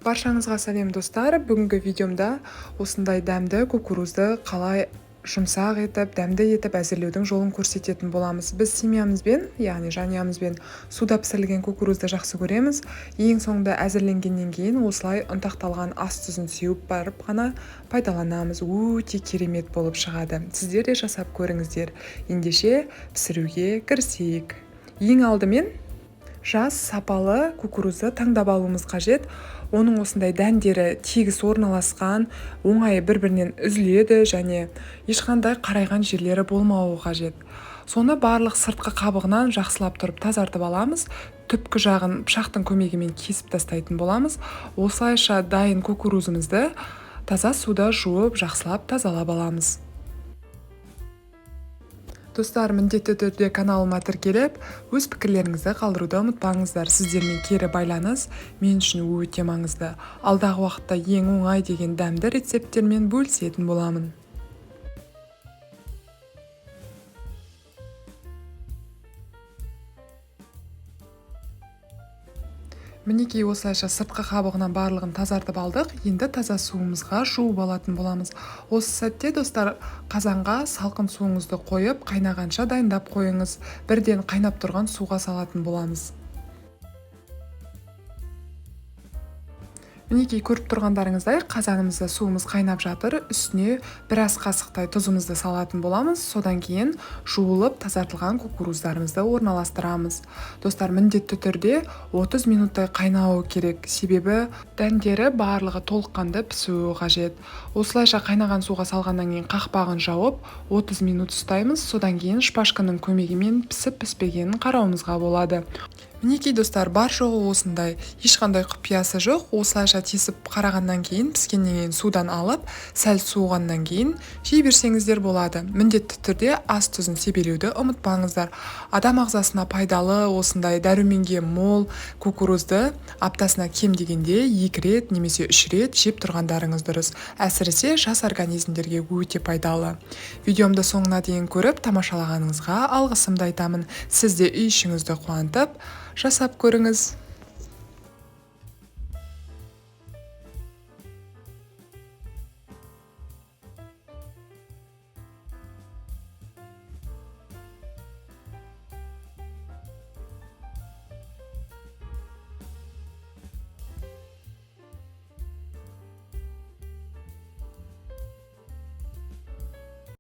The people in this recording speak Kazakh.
Баршаңызға сәлем, достар! Бүгінгі видеомда осындай дәмді кукурузды қалай жұмсақ етіп, дәмді етіп әзірлеудің жолын көрсететін боламыз. Біз семьямызбен, яғни жанұямызбен суда пісірілген кукурузды жақсы көреміз. Ең соңында әзірленгеннен кейін осылай ұнтақталған ас тұзын сеуіп барып қана пайдаланамыз. Өте керемет болып шығады. Сіздер де жасап көріңіздер. Ендеше пісіруге кірісейік. Ең алдымен жас сапалы кукурузды таңдап алуымыз қажет. Оның осындай дәндері тегіс орналасқан, оңай бір-бірінен үзіледі және ешқандай қарайған жерлері болмауы қажет. Соны барлық сыртқы қабығынан жақсылап тұрып тазартып аламыз. Түпкі жағын пышақтың көмегімен кесіп тастайтын боламыз. Осылайша дайын кукурузымызды таза суда жуып, жақсылап тазалап аламыз. Достар, міндетті түрде каналыма тіркеліп, өз пікірлеріңізді қалдыруды ұмытпаңыздар. Сіздермен кері байланыс мен үшін өте маңызды. Алдағы уақытта ең оңай деген дәмді рецепттермен бөлісетін боламын. Мінекей, осылайша сыртқы қабығынан барлығын тазартып алдық. Енді таза суымызға жуып алатын боламыз. Осы сәтте, достар, қазанға салқын суыңызды қойып, қайнағанша дайындап қойыңыз. Бірден қайнап тұрған суға салатын боламыз. Мінекей, көріп тұрғандарыңыздай, қазанымызда суымыз қайнап жатыр. Үстіне біраз қасықтай тұзымызды салатын боламыз. Содан кейін жуылып тазартылған кукуруздарымызды орналастырамыз. Достар, міндетті түрде 30 минуттай қайнауы керек, себебі дәндері барлығы толыққанды пісуі қажет. Осылайша қайнаған суға салғаннан кейін қақпағын жауып 30 минут ұстаймыз. Содан кейін шпажканың көмегімен пісіп-піспегенін қарауымызға болады. Мінекей, достар, бар жоғы осындай, ешқандай құпиясы жоқ. Осылайша тесіп қарағаннан кейін, піскеннен кейін судан алып, сәл суығаннан кейін жей берсеңіздер болады. Міндетті түрде ас тұзын себелеуді ұмытпаңыздар. Адам ағзасына пайдалы осындай дәруменге мол кукурузды аптасына кем дегенде 2 рет немесе 3 рет жеп тұрғандарыңыз дұрыс. Әсіресе жас организмдерге өте пайдалы. Видеомды соңына дейін көріп, тамашалағаныңызға алғысымды айтамын. Сіз де үй ішіңізді қуантып, жасап көріңіз.